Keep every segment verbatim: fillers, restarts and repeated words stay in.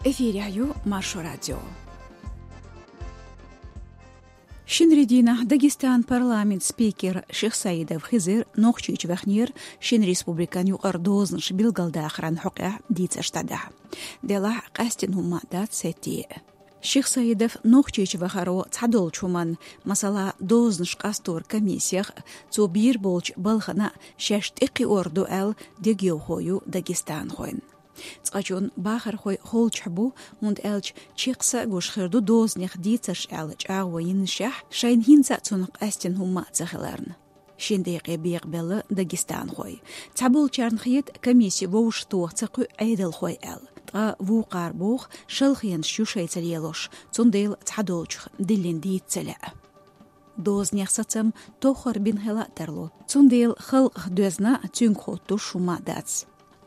Эфирехь ю Маршо радио. Шинарин дийнахь Дагестан парламент спикер Шихсаидов Хизир Нохчийчу вахнера шина республикан юкъара дозанаш билгалдахаран хьокъехь дийцарш дӀадахьа. Делахь къаьстина хӀумма дац сеттий. Шихсаидов Нохчийчу вахаро цхьадолчу хӀуманна, масала, дозанаш къастор комиссех, цо бийр болчу балхана шаьш тӀекхиор ду аьлла дегайовхо ю дагестанхойн. Цкъачунна бахархой холчохь бу, хӀунда аьлча чекхса а гуш хир ду дозанех дийцарш аьлла чӀагӀо йиннашехь, шайна хӀинца а цунах къаьстина хӀумма а ца хиларна. Шина декъе бекъабелла дагестанхой. Цхьаболчарна хета комисси вовшахтоха ца кхуьу Ӏедалхой аьлла. Ткъа вукхара боху, шалхенаш ю шайца лелош, цундела цхьадолчух диллина дийца ца лаьа. Дозанех сацам тоххара бина хила а тарло. Цундела халкъах доьзна цуьнга хоттуш хӀумма а дац.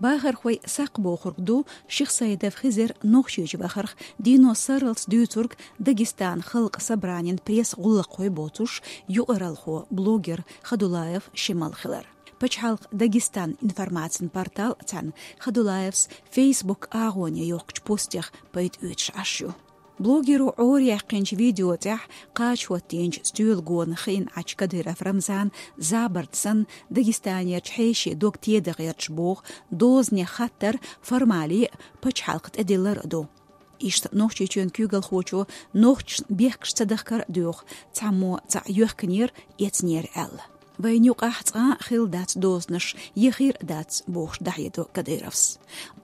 Бахархой сакхбохург ду Шихсаидов Хизир Нохчийчу вахарх дийно сарралц дуьйцург Дагестан халкъан собранин пресс-гӀуллакххой боцуш юкъаралхо, блогер Хадулаев Шемал хилар. Пачхьалкх Дагестан информацин портал цхьаьна Хадулаевс Facebook агӀоне йоккхучу постех пайда оьцуш Ӏаш ю. Блогеро Ӏораяьккхинчу видео тӀехь кхача хӀоттийначу стоьла гонах хиъна Ӏачу Кадыров Рамзан забарт санна Дагестанерчу хьешийн дог теда гӀерташ боху дозанех хаттар формале а, пачхьалкх тӀедиллар а ду. Иштта Нохчийчоьнан куьйгалхочо нохчашна бехкаш ца дахкар а доьху, цхьаммо цхьаъ йоьхкинера, эцнера аьлла. Вайна юкъахь цкъа а хилла дац дозанаш, я хир а дац, бохуш дӀахьедо Кадыровс.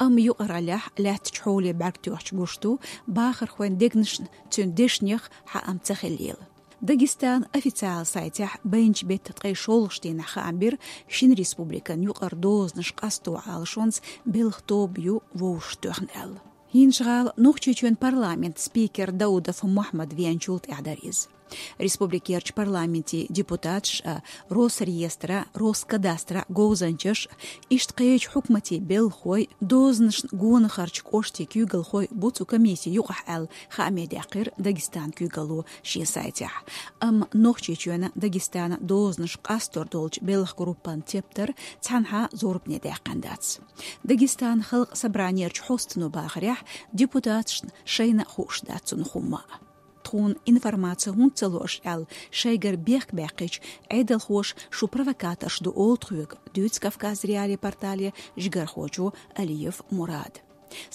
Амма юкъараллехь лаьттачу хьоле бӀаьрг тоьхча гуш ду, бахархойн дегнашна цуьнан дешнех хьаам ца хиллийла. Дагестан официал сайтехь байначу беттан ткъе шолгӀачу дийнахь хаам бира, шина республикан юкъара дозанаш къасто Ӏалашонца белхан тоба ю вовшахтоьхна аьлла. ХӀинжа-ГӀала Нохчийчоьнан парламентан спикер Даудов Мухьаммад веанчул тӀаьхьа дара иза. Республикерчу парламентан депутаташ а, Росреестра, Роскадастра говзанчаш а, иштта кхечу хьукматийн белхахой, дозанашна гонахарчу кӀоштийн куьйгалхой бу цу комиссин юкъахь аьлла, хааме даьккхира Дагестан куьйгалло шен сайтехь. Амма Нохчийчоьнан, Дагестанан дозанаш къастор долчу белхан группан тептар цхьанхьа зорбане даьккхина дац. Дагестанан халкъан собранерчу хьостано бахарехь, депутаташна шайна а хууш дац цунах хӀумма а. Тхуна информаци хӀунда ца лууш аьлла, шайгара бехк баьккхича, Ӏедалхоша шу провокаторш ду олу тхоьга, дуьйцу Кавказ.Реалии портале жигархочо Алиев Мурада.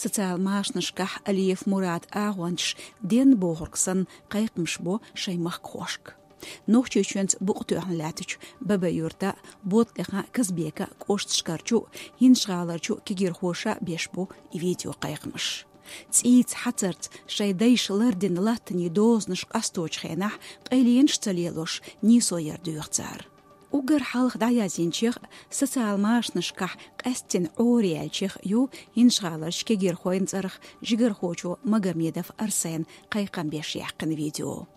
Социал машанашкахь Алиев Мурада агӀончаш денна бохург санна кхайкхамаш бо шайн махкахошка. Нохчийчоьнца букъ тоьхна лаьттачу Бабаюртан а, Боткъехьан Казбекан а кӀошташкарчу а, ХӀинжа-ГӀаларчу а кегийрхоша а беш бу и видеокхайкхамаш. ЦӀийца, хьацарца шайн дайша лардина латтанийн дозанаш къасточу хенахь къайленаш ца лелош, нийсо яр доьху цара. Уггар хьалха дӀаязйинчех а, социал машанашкахь къаьсттина Ӏораяьллачех а ю ХӀинжа-ГӀаларчу кегийрхойн цӀарах жигархочо Магомедов Арсена кхайкхам беш яьккхина видео.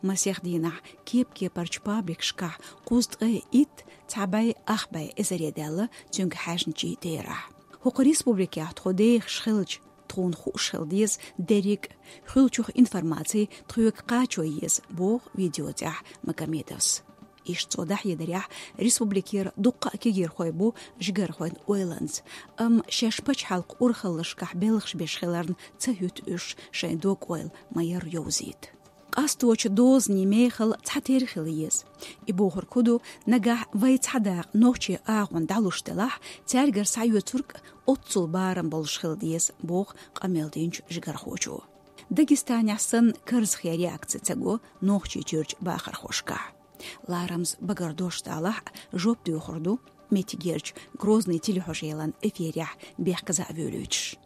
Масех дийнахь кеп-кепарчу пабликашкахь кхузткъе итт цхьа бӀе ах бӀе эзаре даьлла цуьнга хьаьжначийн терахь. ХӀокху республикехь тхо дехаш хилча, тхуна хууш хила деза дерриг а, хуьлучух информаци тхоьга кхачо еза, боху видео тӀехь Магомедовс. Иштта цо дӀахьедарехь, республикера дуккха а кегийрхой бу жигархойн ойланца, амма шаьш пачхьалкхан урхаллашкахь белхаш беш хиларна ца хӀуьтту уьш, шайн дог-ойла ма-ярра йовзийта. Къасточу дозанийн мехала цхьатерра хила еза. И бохург хӀун ду, нагахь вай цхьа дакъа нохчийн агӀон дӀалуш делахь, цаьргара схьаоьцург а оццул барам болуш хила деза, боху къамел динчу жигархочо. Дагестанехь санна карзахе реакци ца го Нохчийчуьрчу бахархошкахь. Ларамаза багара дош далахь а, жоп доьхур ду меттигерчу Грозный телехьожаялан эфирехь бехказа а воьлуьйтуш.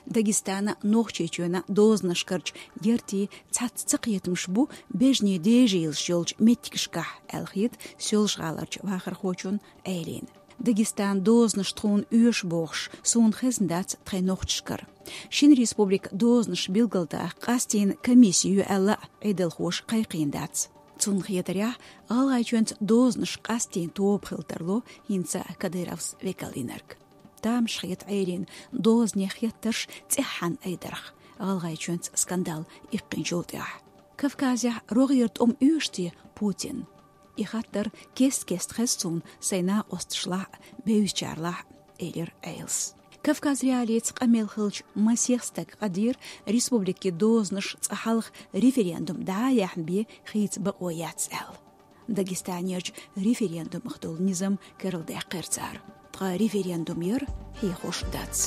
Дагестанан, Нохчийчоьнан дозанашкарчу гертийн цхьацца цакхетамаш бу бежнийн дежийлаш йолчу меттигашкахь, аьлла хета Соьлжа-ГӀаларчу вахархочун Ӏелина. Дагестанан дозанаш тхуна оьшу бохуш, суна хезна дац тхайн нохчашкара. Шина республикан дозанаш билгалдаха къастийна комисси ю аьлла а, Ӏедалхоша кхайкхийна дац. Цунна хетарехь, ГӀалгӀайчоьнца дозанаш къастийна тоба хила тарло хӀинца а, Кадыровс векаллинарг. Тамаш хета Ӏелина дозанех хеттарш цӀеххьана айдарх, ГӀалгӀайчоьнца скандал иккхинчул тӀаьхьа. Кавказехь рогӀера тӀом оьшу те Путинна? И хаттар кест-кеста хеза суна сайн накъосташлахь а, бевзачарлахь а, элира Ӏелас. Кавказ.Реалиица къамел хилча масех стаг къадийра республикан дозанаш цкъа хьалха референдум дӀа а яьхьна бе хийца бокъо яц аьлла. Дагестанерча референдумах дола низам керла даьккхира цара. Ткъа референдум яр хьехош дац.